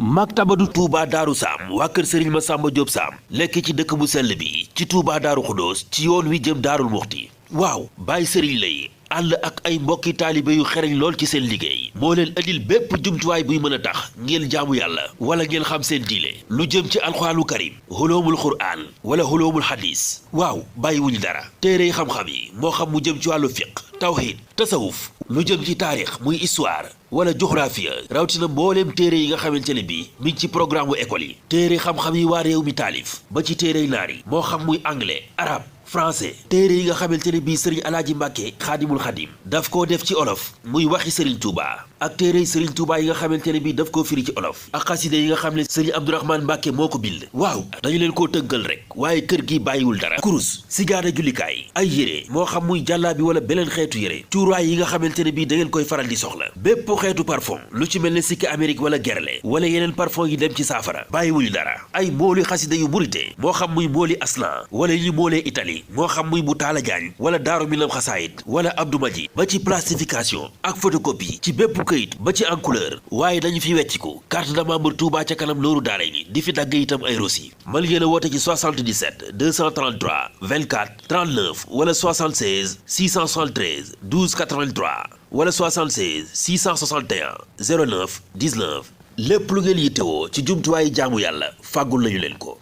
maktabadu Touba Daaru Saam waa kër Serigne Massamba Diop Saam lekk ci dëkk bu sell bi ci Touba Daaru Xudoos ci yoon wi jëm Daarul Muxti waaw Baye Serigne lay ànd ak ay mbokki taalibe yu xereñ lool ci seen liggéey moo leen indil bépp jumtuwaay buy mën a tax ngeen jaamu yàlla wala ngeen xam seen diile lu jëm ci alxuraanu karim xoloomul quraan wala xoloomul xadis waaw bàyyiwuñu dara téere xam-xam yi moo xam mu jëm ci wàllu fiq tawhid tasawuf lu jëm ci taarix muy histoire wala géographie rawatina mbooleem téere yi nga xamante ne bii mi ngi ci programme bu école yi téere xam-xam yi waa réew mi taalif ba ci téere naar yi moo xam muy anglais arabe français téere yi nga xamante ne bii sëriñ alaaji mbàkke xaadimul xadim daf koo def ci olof muy waxi sëriñ Touba ak téere yi sëriñ Touba yi nga xamante ne bii daf koo firi ci olof ak xaside yi nga xam ne sëriñ Abdourahmane Mbàkke moo ko bind waaw dañu leen koo tënkal rek waaye kër gi bàyyiwul dara kurus sijaada jullikaay ay yére moo xam muy jàllaabi wala beneen xeetu yére cuuraay yi nga xamante ne bii da ngeen koy faral di soxla bépp xeetu parfum lu ci mel ne sikki Amérique wala gerle wala yeneen parfum yi dem ci saafara bàyyiwuñu dara ay mooli xaside yu murite moo xam muy mooli aslan wala yi moolee Italie moo xam muy bu taala jaañ wala daaru minam xasaayit wala Abdou Madji ba ci plastification ak photocopie ci bépp këyit ba ci en couleur waaye dañu fi wecciku carte de membre Touba ca kanam nooru daara ni di fi dagg itam ay rosi mën ngeen a woote ci 77 233 24 39 wala 76 673 12 83 wala 76 661 09 19 lépp lu ngeen yittewoo ci jumtuwaayu jaamu yàlla fàggul nañu leen ko.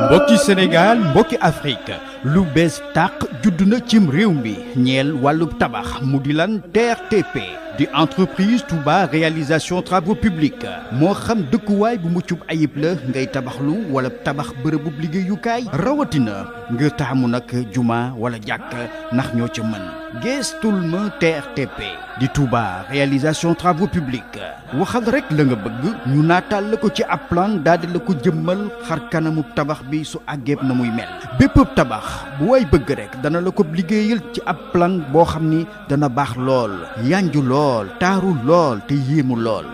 mbokki Sénégal mbokki Afrique lu bees tàq judd na cim réew mi ñeel wàllub tabax mu di lan TRTP di entreprise Touba réalisation travaux publics moo xam dëkkuwaay bu muccub ayib la ngay tabaxlu wala tabax bërëbub liggéeyukaay rawatina nga taamu nag juma wala jàkk ndax ñoo ca mën geestul ma TRTP di Touba réalisation travaux publics waxal rek la nga bëgg ñu naataal la ko ci ab plan daal di la ko jëmmal xar kanamu tabax bi su àggeeb na muy mel bépp tabax bu way bëgg rek dana la ko liggéeyal ci ab plan boo xam ni dana baax lool yanju lool taaru lool te yéemu lool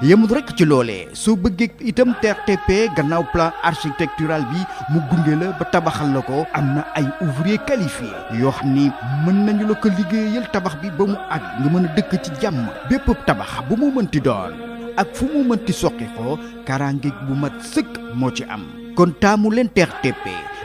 yemul rek ci loolee soo bëggee itam TRTP gannaaw plan architectural bi mu gunge la ba tabaxal la ko am na ay ouvrier qualifié yoo xam ni mën nañu la ko liggéeyal tabax bi ba mu àgg nga mën a dëkk ci jàmm bépp tabax bu mu mënti doon ak fu mu mënti soqi ko kaaraange bu mat sëkk moo ci am kon taamu leen TRTP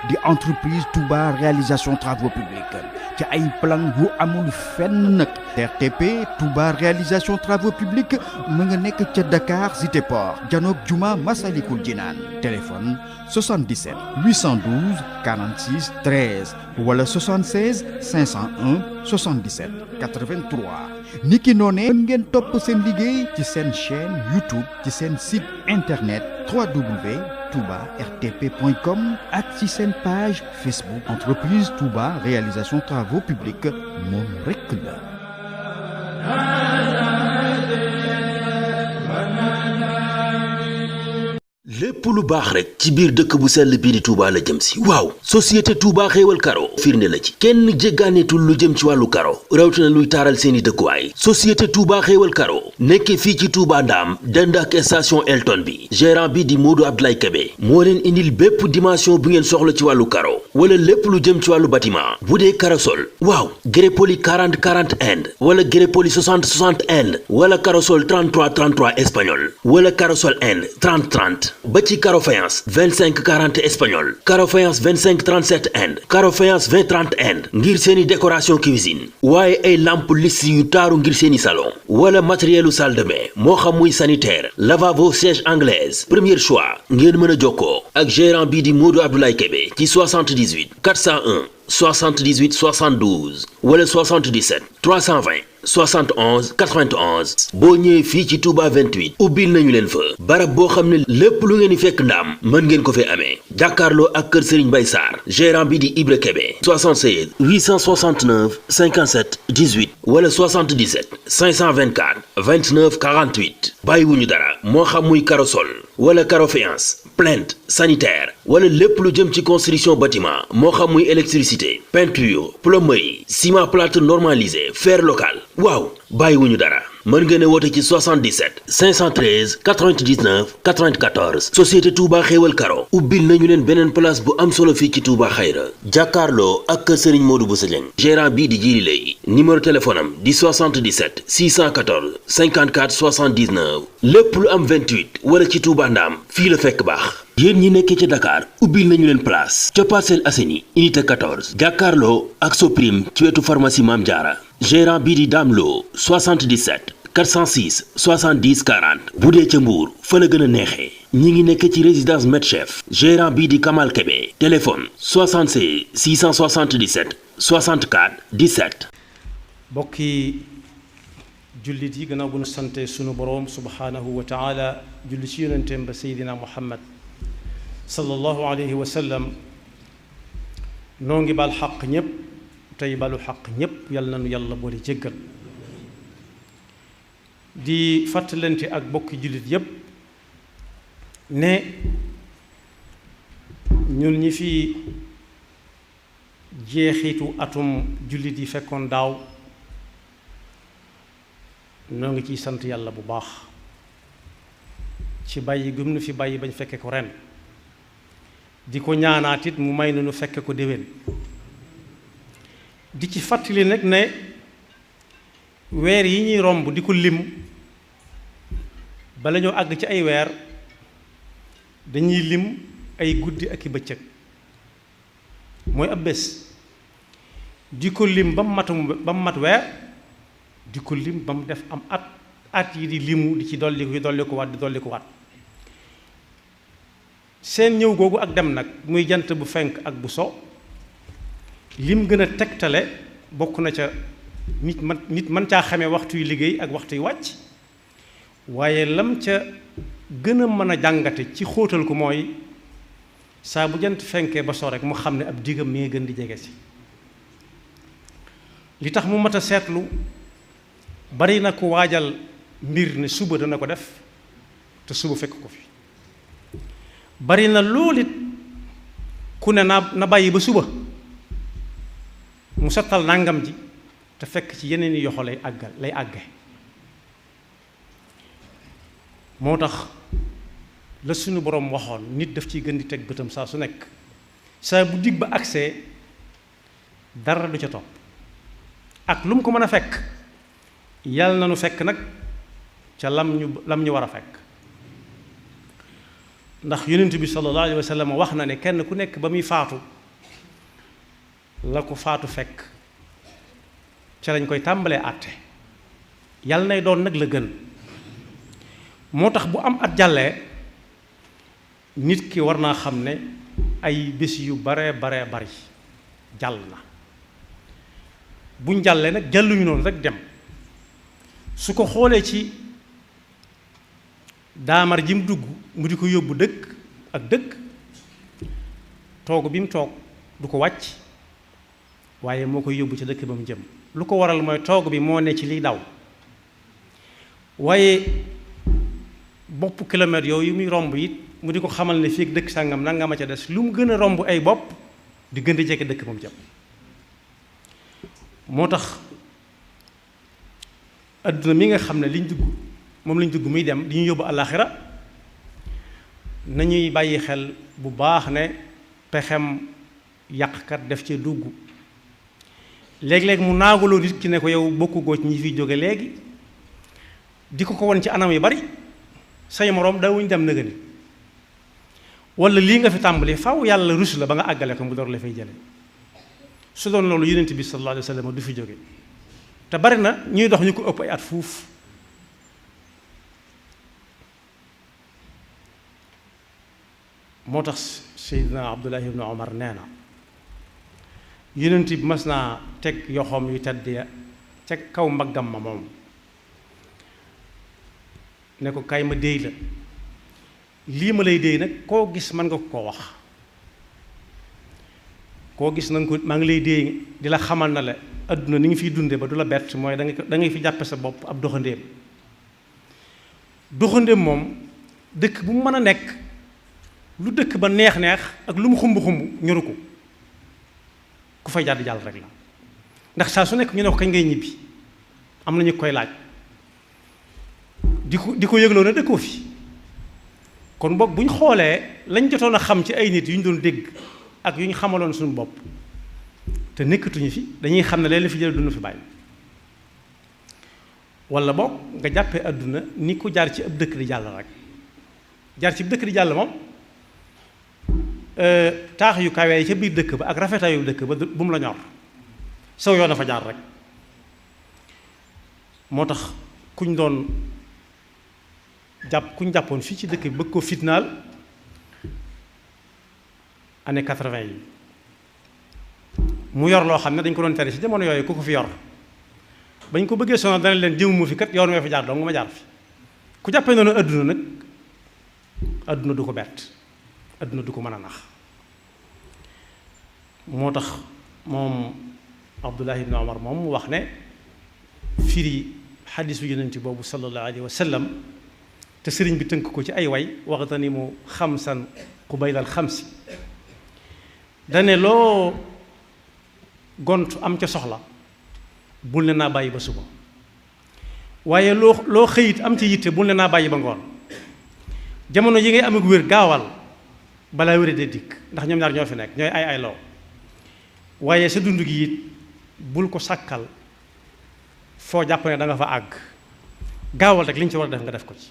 di entreprise Touba réalisation travaux publics ci ay plan yu amul fenn nag TRTP Touba réalisation travaux publics mu nga nekk ca Dakar Cité Port janoog Juma Masalikul Jinaan téléphone 77 812 46 13 wala 76 501 77 83 niki noonee mën ngeen topp seen liggéey ci seen chaîne YouTube ci seen site internet www.toubartp.com ak ci seen page Facebook entreprise Touba réalisation travaux publics moom rekk la. lépp lu baax rek ci biir dëkk bu sell bii di Touba la jëm si waaw société Touba xéewal karo firnde la ci kenn jéggaaneetul lu jëm ci wàllu karo rawatina luy taaral seeni dëkkuwaay société Touba xéewal karo nekkee fii ci Touba Ndaam dend ak station Elton bi gérant bi di Modou Abdoulaye Kébé moo leen indil bépp dimension bu ngeen soxla ci wàllu karo wala lépp lu jëm ci wàllu bâtiment bu dee karosol waaw grès poli 40 40 Inde wala grès poli 60 60 Inde wala karosol 33 33 espagnol wala karosol Inde 30 30 ba ci caro faïence 25 40 espagnol caro faïence 25 37 Inde caro faïence 20 30 Inde ngir seeni décoration cuisine waaye ay lampe lisse yu taaru ngir seeni salon wala matérielu salle de bain moo xam muy sanitaire lavabo siège anglaise premier choix ngeen mën a jokkoo ak gérant bii di Modou Abdoulaye Kébé ci 78 401 78 72 wala 77 320 71 91 boo ñëwee fii ci Touba 28 ubbil nañu leen fa barab boo xam ne lépp lu ngeen di fekk ndaam mën ngeen ko fee amee jàkkaarloo ak kër Serigne Mbaye Sarr gérant bi di Ibra Kébé 76 869 57 18 wala 77 524 29 48 bàyyiwuñu dara moo xam muy karosol wala caro faïence plinthe sanitaire wala lépp lu jëm ci construction bâtiment moo xam muy électricité peinture plomberie ciment plâtre normalisé fer local waaw bàyyiwuñu dara mën ngeen a woote ci 77 513 99 94 société Touba xéewal karo ubbil nañu leen beneen place bu am solo fii ci Touba Xayra jàkkaarloo ak kër Serigne Modou Bousso Dieng gérant bii di Jili Lay numéro téléphone am di 77 614 54 79 lépp lu am 28 wala ci Touba Ndaam fii la fekk baax. yéen ñi nekkee ca Dakar ubbil nañu leen place ca Parcelles Assainies unité 14 jàkkaarloo ak Soprim ci wetu pharmacie Mame Diarra gérant bii di Dame Lo 77 406 70 40 bu dee ca Mbour fa la gën a neexee ñi ngi nekk ci résidence Medchef gérant bii di Kamal Kebe téléphone 76 677 64 17. bokki jullit yi gannaaw bu nu sante sunu boroom subhaanahu wa taala julli ci yonenteem ba Seydina Muhammad sallallahu alayhi wa sallam noo ngi bal xaq ñépp tey balu xaq ñépp yàlla nanu yàlla boole jéggal di fàttalante ak bokki jullit yépp ne ñun ñi fi jeexitu atum jullit yi fekkoon daaw noo ngi ciy sant yàlla bu baax ci bàyyi gëm nu fi bàyyi bañ fekke ko ren di ko ñaanaat it mu may na nu fekke ko déwén di ci fàttali nag ne weer yi ñuy romb di ko lim bala ñoo àgg ci ay weer dañuy lim ay guddi ak i bëccëg mooy ab bés di ko lim ba mu mat weer di ko lim ba mu def am at yi di limu di ci dolli ko waat seen ñëw googu ak dem nag muy jant bu fenk ak bu so lim gën a tegtale bokk na ca nit man caa xamee waxtuy liggéey ak waxtuy wàcc waaye lam ca gën a mën a jàngate ci xóotal ko mooy saa bu jant fenkee ba so rek mu xam ne ab digam mi ngi gën di jege si li tax mu mat a seetlu bari na ko waajal mbir ne suba dana ko def te suba fekk ko fi bari na loolu it ku ne na bàyyi ba suba mu settal nangam ji te fekk ci yeneen i yoxo lay àgge moo tax la suñu boroom waxoon nit daf ciy gën di teg bëtam saa su nekk saa bu dig ba agsee dara du ca topp ak lu mu ko mën a fekk yàlla na nu fekk nag ca lam ñu war a fekk ndax yonent bi sallallahu alayhi wa sallam wax na ne kenn ku nekk ba muy faatu la ko faatu fekk ca lañ koy tàmbalee àtte yàlla nay doon nag la gën moo tax bu am at jàllee nit ki war naa xam ne ay bés yu bari jàll na buñ jàllee nag jàlluñu noonu rek dem su ko xoolee ci daamar ji mu dugg mu di ko yóbbu dëkk ak dëkk toog bi mu toog du ko wàcc waaye moo koy yóbbu ci dëkk ba mu jëm lu ko waral mooy toog bi moo ne ci liy daw waaye bopp kilomètre yooyu muy romb it mu di ko xamal ne fii ak dëkk sàngam nangama ca des lu mu gën a romb ay bopp di gën di jege dëkk ba mu jëm moo tax adduna mi nga xam ne liñ dugg moom lañ dugg muy dem di ñu yóbbu àllaaxira nañuy bàyyi xel bu baax ne pexem yàqkat def ci dugg léeg-léeg mu naagaloo nit ki ne ko yow bokku goo ci ñi fiy jóge léegi di ko won ci anam yu bari say moroom dawuñ dem nëgëni wala lii nga fi tàmbali faw yàlla rus la ba nga àggale ko mu door la fay jële su doon loolu yonent bi sallallahu alayhi wa sallam du fi jóge te bari na ñuy dox ñu ko ëpp ay at fuuf moo tax Seydina Abdullah ibn Omar nee na yonent bi mas naa teg yoxoom yu tedd ya ca kaw mbaggam ma moom ne ko kaay ma déey la lii ma lay déey nag koo gis mën nga koo wax koo gis na nga ko maa ngi lay déey di la xamal na la adduna ni nga fiy dunde ba du la bett mooy da ngay fi jàppe sa bopp ab doxandéem doxandéem moom dëkk bu mu mën a nekk lu dëkk ba neex-neex ak lu mu xumb-xumb ñoru ko ku fay jàll rek la ndax saa su nekk ñu ne ko kañ ngay ñibbi am na ñu koy laaj di ko yëgloo na dëkkoo fi kon boog bu ñu xoolee lañ jotoon a xam ci ay nit yu ñu doon dégg ak yu ñu xamaloon suñu bopp te nekkatuñu fi dañuy xam ne leen la fi jël dund fi bàyyi wala boog nga jàppee àdduna ni ku jaar ci ab dëkk di jàll rek jaar ci dëkk di jàll moom taax yu kawee ca biir dëkk ba ak rafetaayu dëkk ba bu mu la ñor saw yoon dafa jaar rek moo tax kuñ jàppoon fii ci dëkk bi bëgg ko fitnaal année 80 yi mu yor loo xam ne dañ ko doon tere ci jamono yooyu ku ko fi yor bañ ko bëggee sonal dana leen jëmu fi kat yoon wee fa jaar dong nga ma jaar fi ku jàppee noonu adduna nag adduna du ko bett adduna du ko mën a nax moo tax moom Abdullah ibn Omar moom mu wax ne firi xadisu yonent boobu sallallahu alayhi wa sallam te sëriñ bi tënk ko ci ay way waxtani mu xamsan qubaylal xamsi dane loo gont am ca soxla bul ne naa bàyyi ba suba waaye loo xëyit am ci yitte bul ne naa bàyyi ba ngoon jamono yi ngay am ak wér gaawal balaa wér de dikk ndax ñoom ñaar ñoo fi nekk ñooy ay loo waaye sa dund gi it bul ko sàkkal foo jàpp ne da nga fa àgg gaawal rek li ñu ci war a def nga def ko ci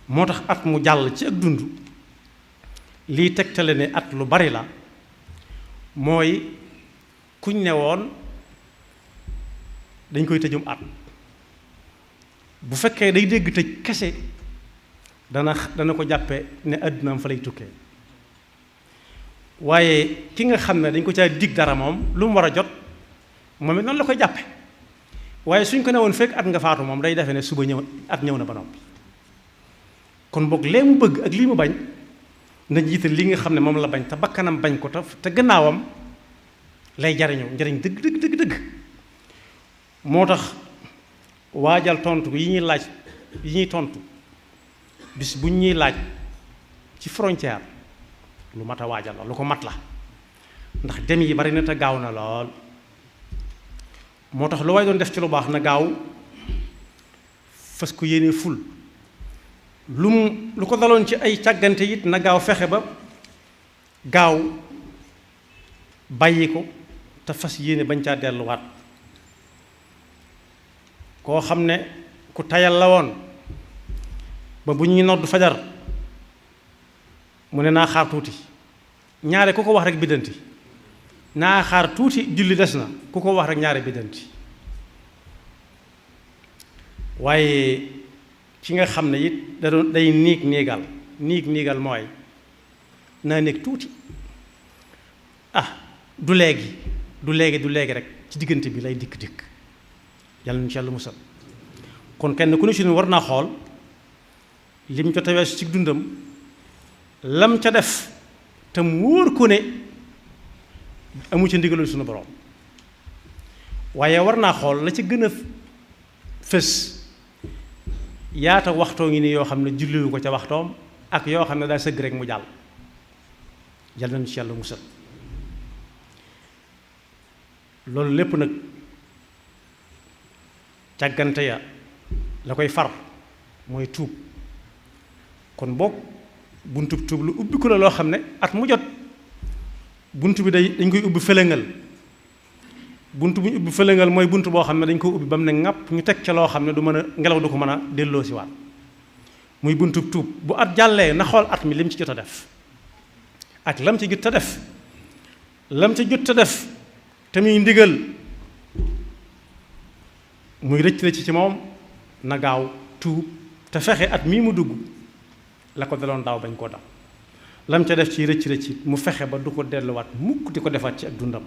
moo tax at mu jàll ci ak dund lii tegtale ne at lu bari la mooy kuñ ne woon dañ koy tëjum at bu fekkee day dégg tëj kese dana ko jàppe ne àddunaam fa lay tukkee waaye ki nga xam ne dañ ko caa dig dara moom lu mu war a jot moom it noonu la koy jàppe waaye suñ ko ne woon fekk at nga faatu moom day defe ne suba ñëw na ba noppi kon boog lee mu bëgg ak lii mu bañ na jiital li nga xam ne moom la bañ te bakkanam bañ ko te gannaawam lay jariñu njariñ dëgg moo tax waajal tontu yi ñuy laaj yi ñuy tontu bis buñ ñuy laaj ci frontière lu mat a waajal la lu ko mat la ndax dem yi bari na te gaaw na lool moo tax lu waay doon def ci lu baax na gaaw fas ko yéene ful lu ko daloon ci ay càggante it na gaaw fexe ba gaaw bàyyi ko te fas yéene bañ caa delluwaat koo xam ne ku tayal la woon ba bu ñuy nodd fajar mu ne naa xaar tuuti ñaare ku ko wax rek biddanti naa xaar tuuti julli des na ku ko wax rek ñaare biddanti waaye ci nga xam ne it day niigal mooy naa nekk tuuti du léegi rek ci diggante bi lay dikk yàlla nu ci yàlla musal kon kenn ku ne ci ñun war naa xool lim ca weesu ci dundam lam ca def te mu wóor ko ne amu ca ndigalul suñu borom waaye war naa xool la ca gën a fës yaata waxtoo ngi nii yoo xam ne julliwu ko ca waxtoom ak yoo xam ne daa sëgg rek mu jàll yàlla nu ci yàlla musal loolu lépp nag càggante ya la koy far mooy tuub kon boog buntub tuub lu ubbi ko la loo xam ne at mu jot bunt bi dañ koy ubbi fëlëngal bunt bu ñu ubbi fëlëngal mooy bunt boo xam ne dañ ko ubbi ba mu ne ŋàpp ñu teg ca loo xam ne du mën a ngelaw du ko mën a delloo si waat muy buntub tuub bu at jàllee na xool at mi lim ci jot a def ak lam ci jot a def lam ci jot a def te muy ndigal muy rëcc ci moom na gaaw tuub te fexe at mii mu dugg la ko daloon daaw bañ koo dal lam ca def ci rëcc mu fexe ba du ko delluwaat mukk di ko defaat ci ak dundam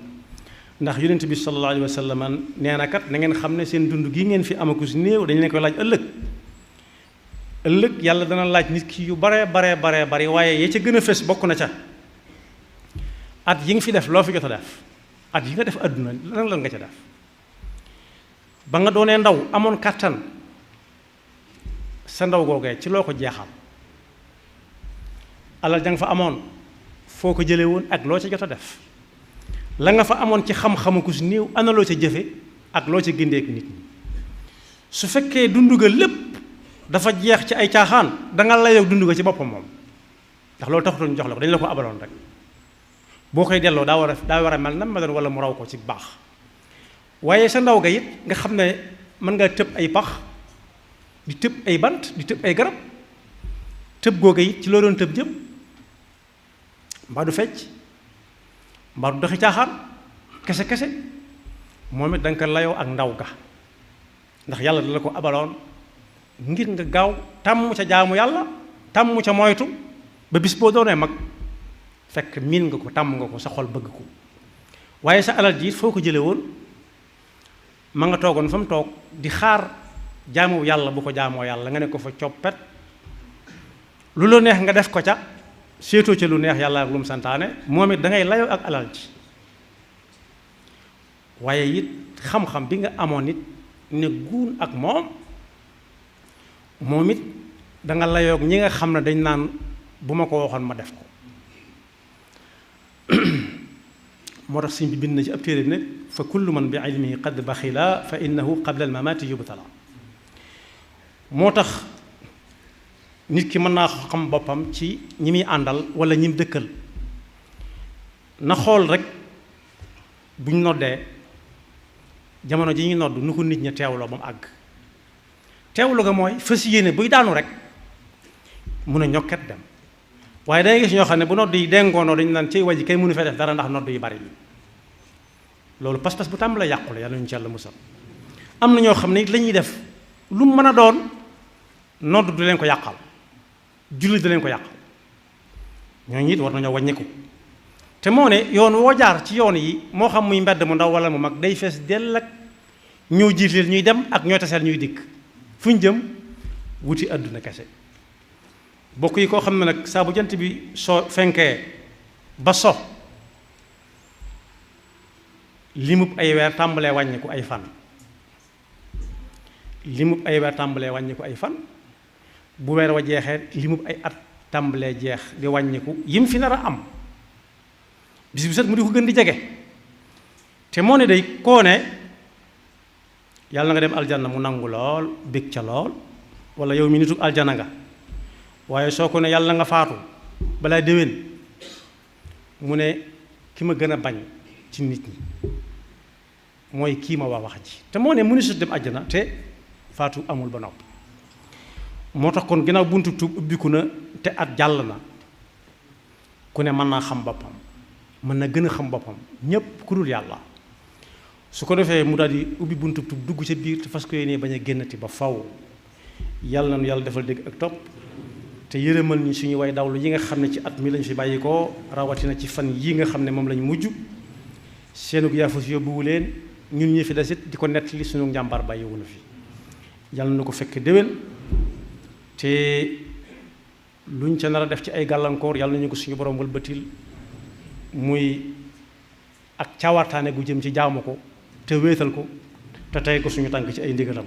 ndax yonent bi sallallahu alayhi wa sallam nee na kat na ngeen xam ne seen dund gi ngeen fi amaku si néew dañu leen koy laaj ëllëg yàlla dana laaj nit ki yu bare bari waaye ya ca gën a fës bokk na ca at yi nga fi def loo fi jot a def at yi nga def àdduna lan nga ca def ba nga doonee ndaw amoon kàttan sa ndaw googee ci loo ko jeexal alal ja nga fa amoon foo ko jëlee woon ak loo ca jot a def la nga fa amoon ci xam-xamu ku si néew ana loo ca jëfe ak loo ca gindeek nit ñi su fekkee dund ga lépp dafa jeex ci ay caaxaan da nga layoo dund ko ci boppam moom ndax loolu taxutoon jox la ko dañu la ko abaloon rek boo koy delloo daa war a mel na meloon wala mu raw ko ci baax waaye sa ndaw ga it nga xam ne mën ngaa tëb ay pax di tëb ay bant di tëb ay garab tëb googa it ci loo doon tëb jëm mbaa du fecc mbaa du doxi caaxaan kese moom it da nga ko layoo ak ndaw ga ndax yàlla da la ko abaloon ngir nga gaaw tàmm ca jaamu yàlla tàmm ca moytu ba bis boo doonee mag fekk miin nga ko tàmm nga ko sa xol bëgg ko waaye sa alal ji foo ko jële woon ma nga toogoon fa mu toog di xaar jaamu yàlla bu ko jaamoo yàlla nga ne ko fa coppet lu la neex nga def ko ca séetoo ca lu neex yàlla ak lu mu santaane moom it da ngay layoo ak alal ji waaye it xam-xam bi nga amoon it ne guun ak moom it da nga layoog ñi nga xam ne dañ naan bu ma ko waxoon ma def ko moo tax sëñ bi bind na ci ab téere bi ne fa kullu man bi ilmihi qad baxila fa innahu qabla al mamati yubtala moo tax nit ki mën naa xam boppam ci ñi muy àndal wala ñi mu dëkkal na xool rek buñ noddee jamono ji ñuy nodd nu ko nit ña teewloo ba mu àgg teewlu ga mooy fas yéene buy daanu rek mun a ñokket dem waaye dangay gis ñoo xam ne bu nodd yi dengoonoo dañu naan ci waji kay mënu fee def dara ndax nodd yu bari yi loolu pas-pas bu tàmm la yàqule yàlla ñu ci yàlla musal am na ñoo xam ne la ñuy def lu mu mën a doon nodd du leen ko yàqal julli du leen ko yàqal ñooñu it war nañoo wàññiku te moo ne yoon woo jaar ci yoon yi moo xam muy mbedd mu ndaw wala mu mag day fees dell ak ñoo jiitleel ñuy dem ak ñoo taseel ñuy dikk fu ñu jëm wuti àdduna kese bokk yi koo xam ne nag saa bu jant bi soo fenkee ba so limub ay weer tàmbalee wàññiku ay fan limub ay weer tàmbalee wàññiku ay fan bu weer wa jeexee limub ay at tàmbalee jeex di wàññiku yim fi nar a am bis bu set mu di ko gën di jege te moo ne day koo ne yàlla nga dem aljanna mu nangu lool bég ca lool wala yow mi nitu aljanna nga waaye soo ko ne yàlla nga faatu balaa déwén mu ne ki ma gën a bañ ci nit ñi mooy kii ma wax ji te moo ne mënu si dem àjjana te faatu amul ba noppi moo tax kon ginnaaw buntu tuub ubbiku na te at jàll na ku ne mën naa xam boppam mën na gën a xam boppam ñépp ku dul yàlla su ko defee mu daal di ubbi buntu tuub dugg ca biir te fas ko yéene bañ a génnati ba faw yàlla na nu yàlla defal dégg ak topp te yërëmal ñu suñu way dawlu yi nga xam ne ci at mi lañ fi bàyyi ko rawatina ci fan yi nga xam ne moom lañ mujj seenug yaafus yóbbuwu leen ñun ñi fi desit di ko nettali suñu njàmbaar bàyyiwunu fi yàlla na ko fekk déwén te luñ ca nar a def ci ay gàllankoor yàlla nañu ko suñu borom wëlbatil muy ak caawartaane gu jëm ci jaamu ko te wéetal ko te tey ko suñu tànk ci ay ndigalam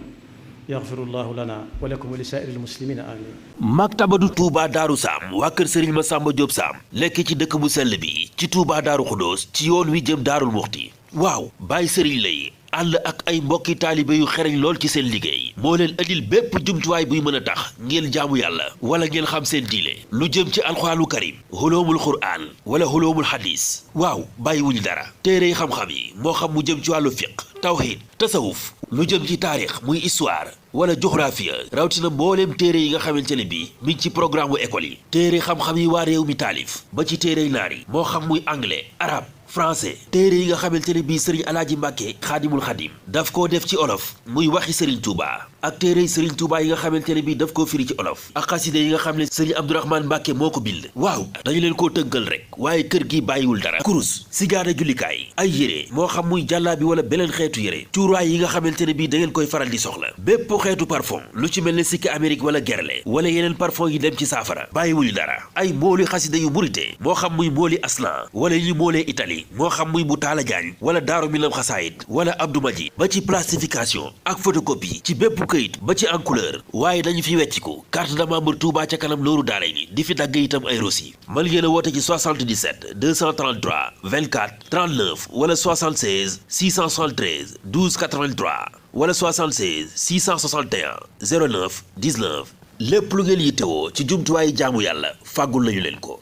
yaxfirullahu lana wa lakum wa li saa'iril muslimina amin maktabatu Touba Daaru Saam waa kër Serigne Massamba Diop Sam lekk ci dëkk bu sell bi ci Touba Daaru Xudoos ci yoon wi jëm Daarul Muxti waaw Baye Serigne lay ànd ak ay mbokki taalibe yu xereñ lool ci seen liggéey moo leen andil bépp jumtuwaay buy mën a tax ngeen jaamu yàlla wala ngeen xam seen diine lu jëm ci alxuraanul karim xoloomul quraan wala xoloomul xadiis waaw bàyyiwuñu dara téere xam-xam yi moo xam mu jëm ci wàllu fiq tawxiid tasawuf lu jëm ci taarix muy histoire wala géographie rawatina mbooleem téere yi nga xamante ne bii mi ngi ci programme bu école yi téere xam-xam yi waa réew mi taalif ba ci téere naar yi moo xam muy anglais arabe français téere yi nga xamante ne bii sëriñ alaaji mbàkke xaadimul xadim daf koo def ci olof muy waxi sëriñ Touba ak téere sëriñ Touba yi nga xamante ne bii daf koo firi ci olof ak xaside yi nga xam ne sëriñ Abdourahmane Mbàkke moo ko bind waaw dañu leen koo tënkal rek waaye kër gi bàyyiwul dara kurus sigaada jullikaay ay yére moo xam muy jàllaa bi wala beneen xeetu yére cuuraay yi nga xamante ne bii da ngeen koy faral di soxla bépp xeetu parfum lu ci mel ne sikki Amérique wala gerle wala yeneen parfum yi dem ci saafara bàyyiwuñu dara ay mooli xaside yu murite moo xam muy mooli aslan wala ñu moolee Italie moo xam muy bu taala jaañ wala daaru minam xasaayit wala Abdou Madji ba ci plastification ak photocopie ci bépp këyit ba ci en couleur waaye dañu fi wecciku carte de membre Touba ca kanam nooru daara ni di fi dagg itam ay rosi mën ngeen a woote ci 77 233 24 39 wala 76 673 12 83 wala 76 661 09 19 lépp lu ngeen yittewoo ci jumtuwaayu jaamu yàlla fàggul nañu leen ko.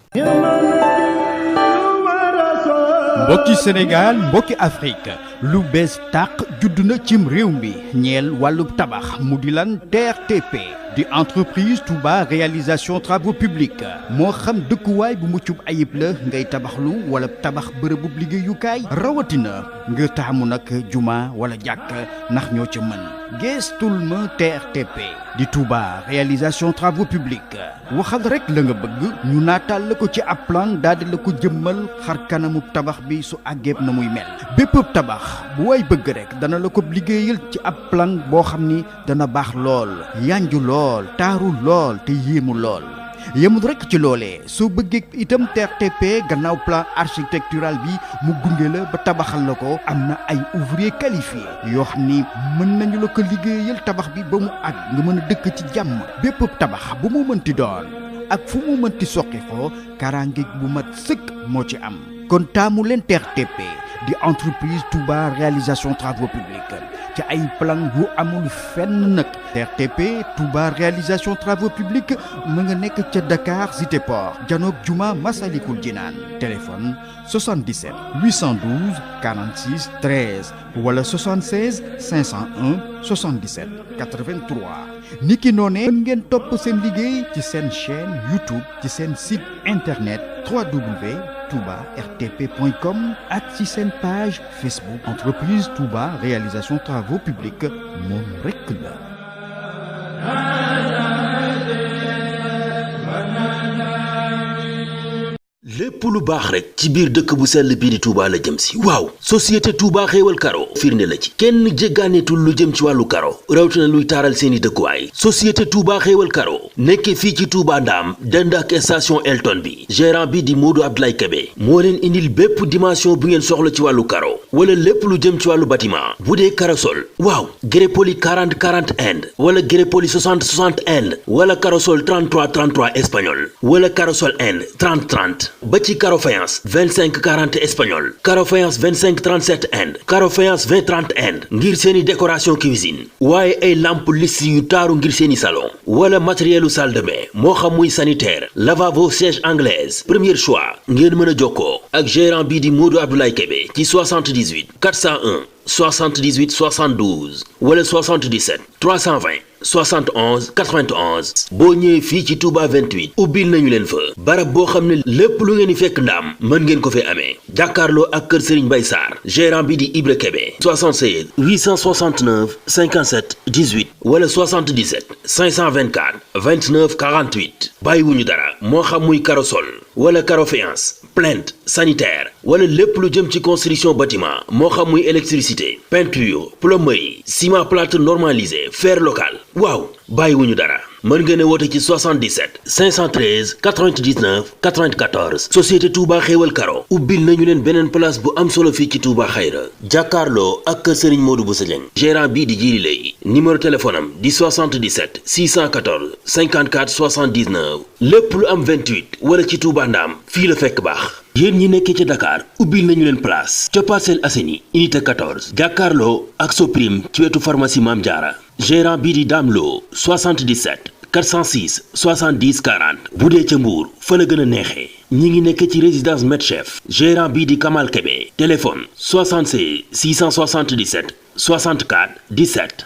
mbokki Sénégal mbokki Afrique lu bees tàq judd na cim réew mi ñeel wàllub tabax mu di lan TRTP di entreprise Touba réalisation travaux publics moo xam dëkkuwaay bu muccub ayib la ngay tabaxlu wala tabax bërëbub liggéeyukaay rawatina nga taamu nag juma wala jàkk ndax ñoo ca mën geestul ma TRTP di Touba réalisation travaux publics waxal rek la nga bëgg ñu naataal la ko ci ab plan daal di la ko jëmmal xar kanamu tabax bi su àggeeb na muy mel bépp tabax bu way bëgg rek dana la ko liggéeyal ci ab plan boo xam ni dana baax lool yanju lool taaru lool te yéemu lool yemul rek ci loolee soo bëggee itam TRTP gannaaw plan architectural bi mu gunge la ba tabaxal la ko am na ay ouvrier qualifié yoo xam ni mën nañu la ko liggéeyal tabax bi ba mu àgg nga mën a dëkk ci jàmm bépp tabax bu mu mënti doon ak fu mu mënti soqi ko kaaraange bu mat sëkk moo ci am kon taamu leen TRTP di entreprise Touba réalisation travaux publics ci ay plan yu amul fenn nag TRTP Touba réalisation travaux publics mu nga nekk ca Dakar Cité Port janoog Juma Masalikul Jinaan téléphone 77 812 46 13 wala 76 501 77 83 niki noonee mën ngeen topp seen liggéey ci seen chaîne YouTube ci seen site internet www.toubartp.com ak ci seen page Facebook entreprise Touba réalisation travaux publics moom rekk la. lépp lu baax rek ci biir dëkk bu sell bii di Touba la jëm si waaw société Touba xéewal karo firnde la ci kenn jéggaaneetul lu jëm ci wàllu karo rawatina luy taaral seeni dëkkuwaay société Touba xéewal karo nekkee fii ci Touba Ndaam dend ak station Elton bi gérant bi di Modou Abdoulaye Kébé moo leen indil bépp dimension bu ngeen soxla ci wàllu karo wala lépp lu jëm ci wàllu bâtiment bu dee karosol waaw grès poli 40 40 Inde wala grès poli 60 60 Inde wala karosol 33 33 espagnol wala karosol Inde 30 30 ba ci caro faïence 25 40 espagnol caro faïence 25 37 Inde caro faïence 20 30 Inde ngir seeni décoration cuisine waaye ay lampe lisse yu taaru ngir seeni salon wala matérielu salle de bain moo xam muy sanitaire lavabo siège anglaise premier choix ngeen mën a jokkoo ak gérant bii di Modou Abdoulaye Kébé ci 78 401 78 72 wala 77 320 71 91 boo ñëwee fii ci Touba 28 ubbil nañu leen fa barab boo xam ne lépp lu ngeen di fekk ndaam mën ngeen ko fee amee jàkkaarloo ak kër Serigne Mbaye Sarr gérant bi di Ibra Kébé 76 869 57 18 wala 77 524 29 48 bàyyiwuñu dara moo xam muy karosol wala caro faïence plainte sanitaire wala lépp lu jëm ci construction bâtiment moo xam muy électricité peinture plomberie ciment plâtre normalisé fer local waaw bàyyiwuñu dara mën ngeen a woote ci 77 513 99 94 société Touba xéewal karo ubbil nañu leen beneen place bu am solo fii ci Touba xayra jàkkaarloo ak kër Serigne Modou Bousso Dieng gérant bii di Jili Lay numéro téléphone am di 77 614 54 79 lépp lu am 28 wala ci Touba Ndaam fii la fekk baax yéen ñi nekkee ca Dakar ubbil nañu leen place ca Parcelles Assainies unité 14 jàkkaarloo ak Soprim ci wetu pharmacie Mame Diarra gérant bii di Dame Lo 77 406 70 40 bu dee ca Mbour fa la gën a neexee ñi ngi nekk ci résidence Medchef gérant bii di Kamal Kébé téléphone 76 677 64 17